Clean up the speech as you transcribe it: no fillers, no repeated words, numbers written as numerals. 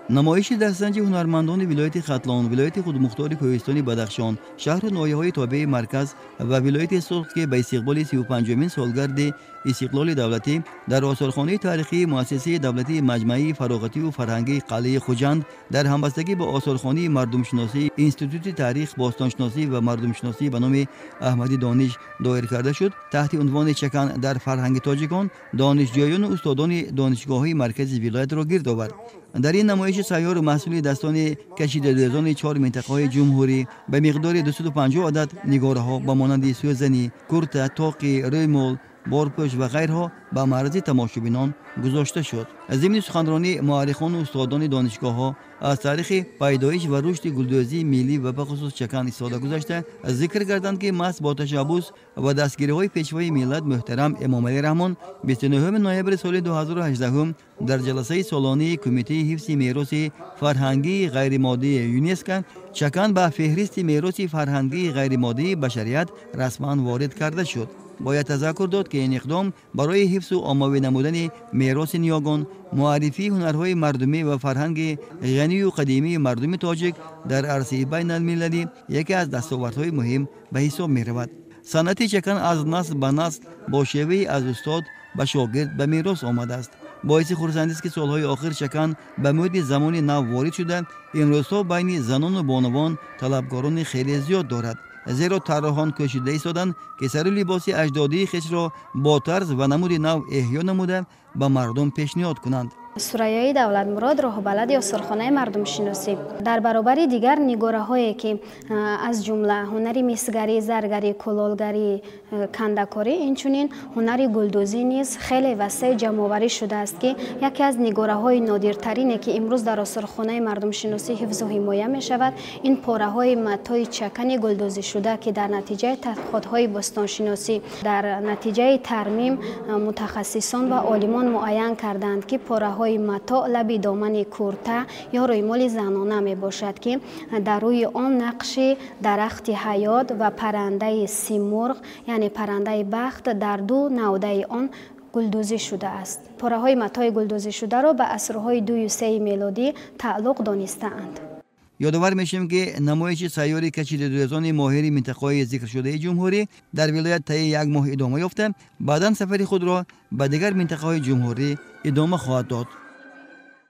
Намоиши дастранҷи ҳунармандони вилояти Хатлон, вилояти худмухтори Кӯҳистони Бадахшон, шаҳру ноҳияҳои тобеи марказ ва вилояти Суғд, ки ба истиқболи 35-умин солгарди истиқлоли давлатӣ дар осорхонаи таърихии муассисаи давлатии маҷмаии фароғативу фарҳангии қалъаи Хуҷанд дар ҳамбастагӣ бо осорхонаи мардумшиносӣ Институти таърих, бостоншиносӣ ва мардумшиносӣ ба номи Аҳмади Дониш доир карда шуд, таҳти унвони «Чакан дар фарҳанги тоҷикон» донишҷӯёну устодони донишгоҳҳои маркази вилоятро гирд овард. Дар ин намоиши сайёру маҳсули дастони кашидадӯзони чор минтақаҳои ҷумҳурӣ ба миқдори 250 адад нигораҳо ба монанди сӯзанӣ, курта, тоқӣ, рӯймол, борпӯш ва ғайрҳо ба маързи тамошобинон гузошта шуд. Зимни суханронӣ муаррихону устодони донишгоҳҳо аз таърихи пайдоиш ва рушди гулдӯзии миллӣ ва бахусус чакан истода гузашта, зикр карданд, ки маҳз бо ташаббус ва дастгириҳои Пешвои миллат муҳтарам Эмомалӣ Раҳмон 29 ноябри соли 2018 дар ҷаласаи солонии Кумитаи ҳифзи мероси фарҳангии ғайримоддии ЮНЕСКО чакан ба феҳристи мероси фарҳангии ғайримоддии башарият расман ворид карда шуд. Бояд тазаккур дод, ки ин иқдом барои ҳифзу оммавӣ намудани мероси ниёгон, муаррифии ҳунарҳои мардумӣ ва фарҳанги ғанию қадимии мардуми тоҷик дар арсаи байналмилалӣ яке аз дастовардҳои муҳим ба ҳисоб меравад. Санъати чакан аз насл ба насл бо шеваи аз устод ба шогирд ба мерос омадааст. Боиси хурсандист, ки солҳои охир чакан ба мӯди замони нав ворид шуда, имрӯзҳо байни занону бонувон талабгорони хеле зиёд дорад, зеро тарроҳон кӯшида истоданд, ки сару либоси аҷдодии хешро бо тарз ва намуди нав эҳё намуда, ба мардум пешниҳод кунанд. Сурайёи Давлатмурод, роҳбалади осорхонаи мардумшиносӣ. Дар баробари дигар нигораҳое, ки аз ҷумла ҳунари мисгарӣ, заргарӣ, кулолгарӣ, кандакорӣ, инчунин ҳунари гулдӯзӣ низ хеле васеъ ҷамъоварӣ шудааст, ки яке аз нигораҳои нодиртарине, ки имрӯз дар осорхонаи мардумшиносӣ ҳифзу ҳимоя мешавад, ин пораҳои матои чакани гулдӯзишуда, ки дар натиҷаи тадқиқотҳои бостоншиносӣ, дар натиҷаи тармим мутахассисон ва олимон муайян карданд, ки пораҳои матоъ лаби домани курта ё рӯймоли занона мебошад, ки дар рӯи он нақши дарахти ҳаёт ва паррандаи симурғ, яъне паррандаи бахт, дар ду навдаи он гулдӯзӣ шудааст. Пораҳои матои гулдӯзишударо ба асрҳои дую сеи мелодӣ тааллуқ донистаанд. Ёдовар мешавем, ки намоиши сайёри кашидадӯзони моҳири минтақаҳои зикршудаи ҷумҳурӣ дар вилоят таи як моҳ идома ёфта, баъдан сафари худро ба дигар минтақаҳои ҷумҳурӣ идома хоҳад дод.